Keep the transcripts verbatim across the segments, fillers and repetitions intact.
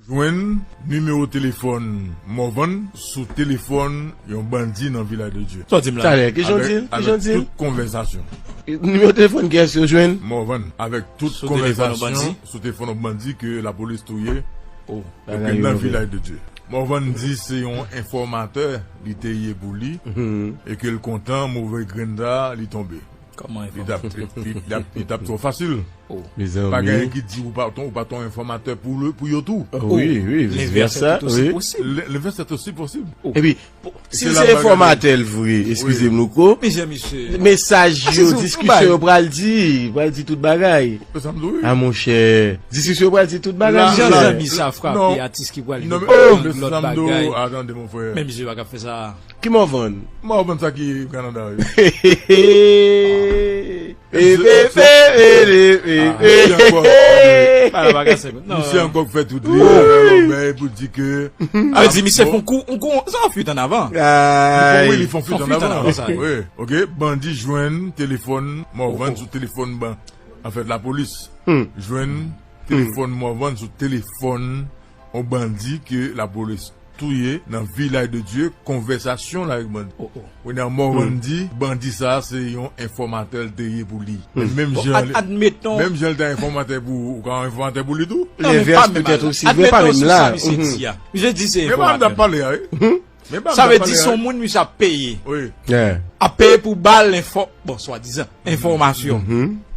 Jwenn nimewo telefòn Morvan sou telefòn yon bandi nan Vilaj de Dye. Sa w di m la? Talè, ki jan w di l? Ki jan w di l? Avèk tout konvèsasyon. Nimewo telefòn kiyès yo jwenn? Morvan, avèk tout konvèsasyon sou telefòn yon bandi ke lapolis touye nan Vilaj de Dye. Morvan di se yon enfòmatè li te ye pou li e ke l kontan move grenn sa li tonbe. Kòman enfòmatè? Li t ap, li, li t ap, li t ap twò fasil. Pa gen anyen ki di ou pa, ou pa t yon enfòmatè pou, pou yo tou. Wi, wi, vice versa, wi. Lenvès est aussi possible. Epi, si l se enfòmatè l vre, eskize m, Louko, mesaj yo, diskisyon yo pral di, pral di tout bagay. A monchè, diskisyon yo pral di tout bagay. Jan zanmi sa frape atis ki pral di lòt bagay. Menm jan pa ka fè sa. Ki Morvan? Morvan sa ki Kanada, wi. Misye ankò k fè tout li, lòbèy pou di ke. Sa vle di misye fè yon kou, yon kou, sa yon fuite en avant. Wi, li fè yon fuite en avant. Wi, ok, bandi jwenn telefòn Morvan sou telefòn ban, anfèt, lapolis jwenn telefòn Morvan sou telefòn yon bandi ke lapolis touye nan Vilaj de Dye, konvèsasyon l avèk bandi. Kounye a Morvan di bandi sa a se yon enfòmatè l te ye pou li. Men menm jan, menm jan l te enfòmatè pou ou, ou ka enfòmatè pou li tou. Lenvès petèt osi vre, pa menm la. Misye di se enfòmatè. Men pa m t ap pale a, wi. Sa vle di se yon moun misye ap peye. Ap peye pou ba l enfò, bon, swadizan enfòmasyon.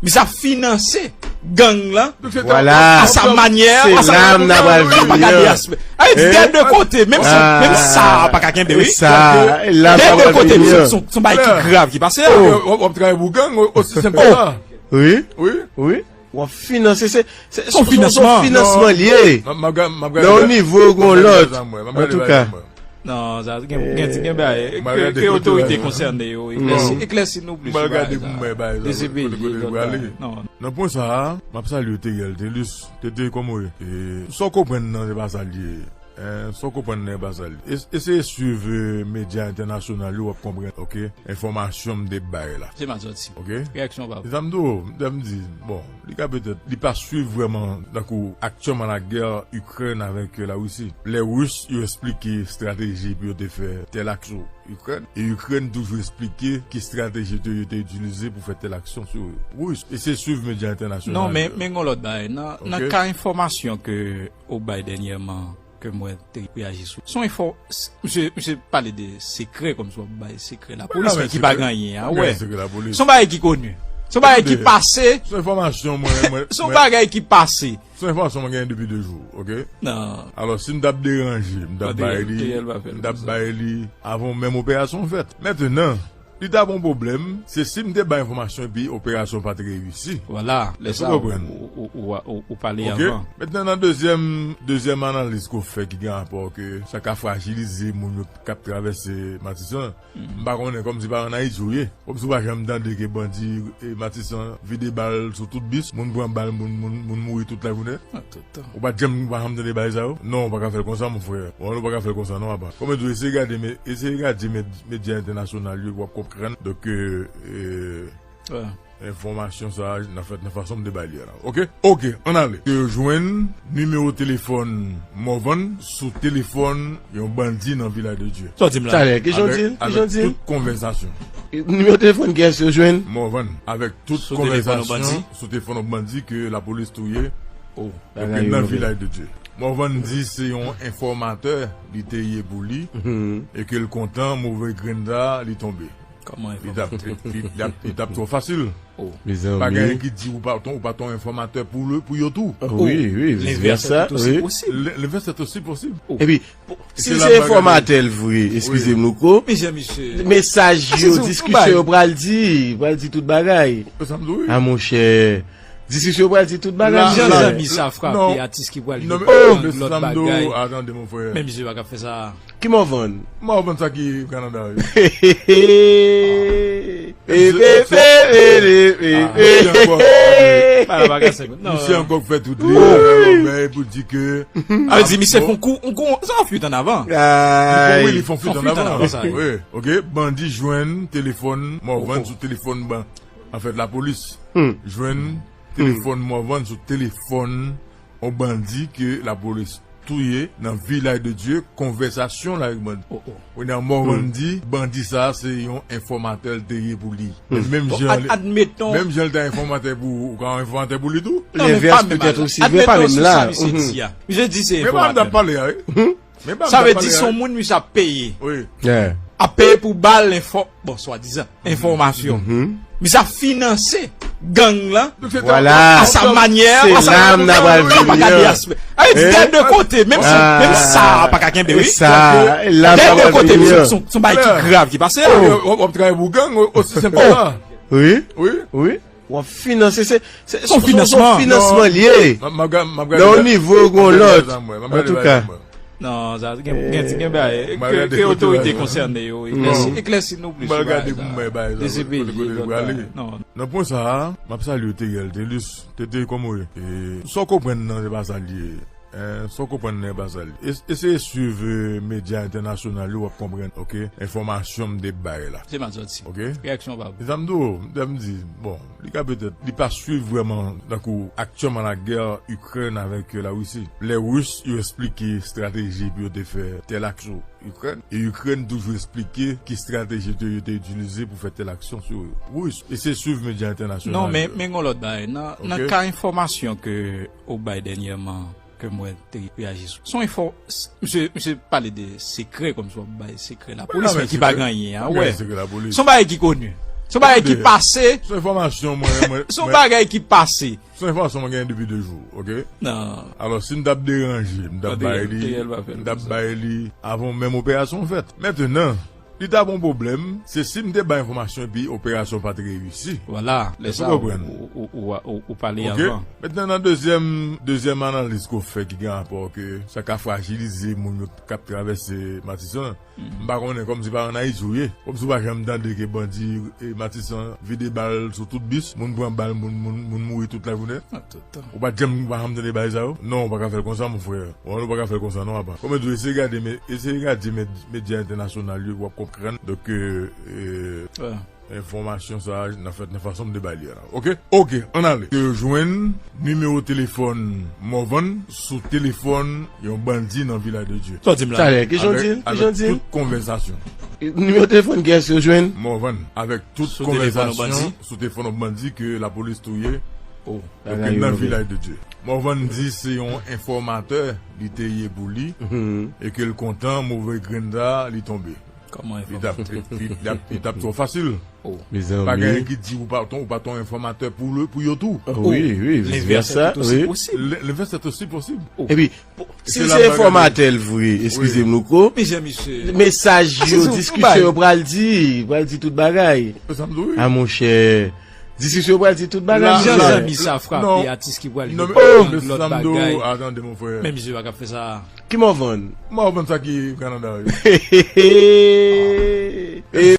Misye ap finanse gang lan. Vwala. A sa manyè, a sa manyè. Se la m ta pral vini an. Ay, de de kote, menm si, menm sa pa ka kenbe, wi. De de kote, se yon bagay ki grav ki pase a. W ap travay pou gang, osi senp ke sa. Wi. Wi. W ap finanse, se, se, se yon finansman li ye. Nan yon nivo ou gon lòt. Antouka. Non, sa gen, gen, gen bagay. Ke, ke otorite konsène yo eklèsi, eklèsi nou plis sou bagay sa. D C P J, non. Nan pwen sa a, m ap salye Teriel Thelus. Tete, kòman w ye? Sa w konprann nan, se pa sa l ye. Sa w konprann nan, se pa sa l ye. Eseye swiv medya entènasyonal yo, w ap konprann, ok? Enfòmasyon m te bay la. Se mal sòti. Ok? Reyaksyon pa. Se sa m di w, m di, bon, li ka petèt, li pa swiv vrèman, tankou aktyèlman lagè Ikrèn avèk Larisi. Lè Ris yo esplike estrateji pou yo te fè tèl aksyon Ikrèn, e Ikrèn toujou esplike ki estrateji yo te, yo te itilize pou fè tèl aksyon sou Ris. Eseye swiv medya entènasyonal yo. Non, men, men gon lòt bagay. Nan, nan ka enfòmasyon ke ou bay dènyèman, ke mwen te reyaji sou. Se yon enfò, misye, misye pale de sekrè kòmsi w ap bay sekrè lapolis, men ki pa gen anyen a wè. Se yon bagay ki koni. Se yon bagay ki pase. Se yon enfòmasyon mwen, mwen, se yon bagay ki pase. Se yon enfòmasyon mwen genyen depi de jou, ok? Non. Alò, si m t ap deranje, m t ap bay li, m t ap bay li avan menm operasyon an fèt. Mentnan, li ta gon pwoblèm, se si m te bay enfòmasyon epi operasyon pa t reyisi. Vwala, lè sa ou, ou, ou, ou, ou, ou pale avan. Mentnan, nan dezyèm, dezyèm analiz ke w fè ki gen rapò ke sa ka frajilize moun yo k ap travèse Matisan, m pa konnen, kòmsi pa ann Ayiti ou ye. Kòmsi w pa janm tande ke bandi, e, Matisan vide bal sou tout bis, moun pran bal, moun, moun, moun mouri tout lajounen. Ou pa t janm, ou pa janm tande bagay sa yo? Non, ou pa ka fè l konsa, mon frè. Bon, ou pa ka fè l konsa, non, apa. Kòm yo di, eseye gade, men, eseye gade med-, medya entènasyonal yo, w ap konprann. Donk, e, e, enfòmasyon sa a, n ap fè nan fason m te bay li a la. Ok? Ok, ann ale. Yo jwenn nimewo telefòn Morvan sou telefòn yon bandi nan Vilaj de Dye. Sa w di m la? Talè, ki jan w di l? Ki jan w di l? Avèk tout konvèsasyon. Nimewo telefòn kiyès yo jwenn? Morvan, avèk tout konvèsasyon sou telefòn yon bandi ke lapolis touye nan Vilaj de Dye. Morvan di se yon enfòmatè li te ye pou li e ke l kontan move grenn sa li tonbe. Li t ap, li, li t ap, li t ap twò fasil. Pa gen anyen ki di ou pa, ou pa t yon enfòmatè pou, pou yo tou. Wi, wi, vice versa, wi. Lenvès est aussi possible. Epi, si l se enfòmatè l vre, eskize m, Louko, mesaj yo, diskisyon yo pral di, pral di tout bagay. A monchè, diskisyon yo pral di tout bagay. Jan zanmi sa frape atis ki pral di lòt bagay. Menm misye pa ka fè sa. Ki Morvan? Morvan sa ki Kanada, wi. Misye ankò k fè tout li, lòbèy pou di ke. Sa vle di misye fè yon kou, yon kou, sa yon fuite en avant. Wi, li fè yon fuite en avant. Wi, ok. Bandi jwenn telefòn Morvan sou telefòn ban. Anfèt, lapolis jwenn telefòn Morvan sou telefòn yon bandi ke lapolis touye nan Vilaj de Dye, konvèsasyon l avèk bandi. Kounye a Morvan di bandi sa a se yon enfòmatè l te ye pou li. Men menm jan l, menm jan l te enfòmatè pou ou, ou ka enfòmatè pou li tou. Levès petèt osi vre, pa menm la. Misye di se enfòmatè. Men pa m t ap pale a, wi. Sa vle di se yon moun misye ap peye. Wi. Ap peye pou ba l enfò, bon, swadizan, enfòmasyon. Misye ap finanse gang lan. Vwala. A sa manyè, a sa manyè. Se la m ta pral vini an. Ay, di dè de kote, menm si, menm sa pa ka kenbe, wi. Sa, la m ta pral vini an. Dè de kote, se yon bagay ki grav ki pase la. W ap travay pou gang, osi senp ke sa. Wi. Wi. W ap finanse, se, se, se yon finansman l ye. Nan yon nivo ou gon lòt. Antouka. Non, sa gen, gen, gen bagay ke, ke otorite konsène yo eklèsi, eklèsi nou plis sou bagay sa. D C P J, lòt bagay. Non. Nan pwen sa a, m ap salye Teriel Thelus, Tete, kòman w ye? Sa w konprann nan, se pa sa l ye. Sa w konprann nan, e pa sa l ye. Eseye swiv medya entènasyonal yo, w ap konprann, oke? Enfòmasyon m te bay la. Se mal sòti. Oke? Reyaksyon pa bon. Se sa m di w, m di, bon, li ka petèt, li pa swiv vrèman, tankou aktyèlman lagè Ikrèn avèk Larisi. Lè Ris yo eksplike estrateji pou yo te fè tèl aksyon Ikrèn, e Ikrèn toujou eksplike ki estrateji yo te, yo te itilize pou fè tèl aksyon sou Ris. Eseye swiv medya entènasyonal yo. Non, men, men gon lòt bagay. Nan, nan ka enfòmasyon ke ou bay dènyèman, ke mwen te reyaji sou. Se yon enfò, misye, misye pale de sekrè, kòmsi w ap bay sekrè lapolis, men ki pa gen anyen a wè. Se yon bagay ki koni. Se yon bagay ki pase. Se enfòmasyon, mwen, mwen. Se yon bagay ki pase. Se yon enfòmasyon mwen genyen depi de jou, oke? Alò, si m t ap deranje, m t ap bay li, m t ap bay li avan menm operasyon an fèt. Mentenan, li ta bon pwoblèm, se si m te bay enfòmasyon epi operasyon pa t reyisi. Vwala, lè sa ou, ou, ou, ou, ou pale avan. Mentnan, nan dezyèm, dezyèm analiz ke w fè ki gen rapò ke sa ka frajilize moun yo k ap travèse Matisan, m pa konnen, kòmsi pa ann Ayiti ou ye, kòmsi w pa janm tande ke bandi, e, Matisan vide bal sou tout bis, moun pran bal, moun, moun, moun mouri tout lajounen. Ou pa t janm, ou pa janm tande bagay sa yo? Non, ou pa ka fè l konsa, mon frè. Ou pa ka fè l konsa, non, apa. Kòm yo di, eseye gade, men, eseye gade med-, medya entènasyonal yo, w ap konprann. Donk, e, e, enfòmasyon sa a, n ap fè nan fason m te bay li a la. Oke? Oke, ann ale. Yo jwenn nimewo telefòn Morvan sou telefòn yon bandi nan Vilaj de Dye. Sa w di m la? Talè, kijan w di l? Kijan w di l? Avèk tout konvèsasyon. Nimewo telefòn kiyès yo jwenn? Morvan, avèk tout konvèsasyon sou telefòn yon bandi ke lapolis touye. Donk, nan Vilaj de Dye. Morvan di se yon enfòmatè li te ye pou li, e ke l kontan move grenn sa a, li tonbe. Kòman enfòmatè? Li t ap, li, li, li t ap, li t ap twò fasil. Pa gen anyen ki di ou pa, ou pa t yon enfòmatè pou le, pou yo tou. Wi, wi, vice versa, wi. Lenvès est aussi possible. Epi, si l se enfòmatè l vre, eskize m, Louko, mesaj yo, diskisyon yo pral di, pral di tout bagay. A, monchè, diskisyon yo pral di tout bagay, monchè. Jan zanmi sa frape atis ki pral jwe lòt bagay. Men misye pa ka fè sa. Ki Morvan? Morvan sa ki Kanada yo. E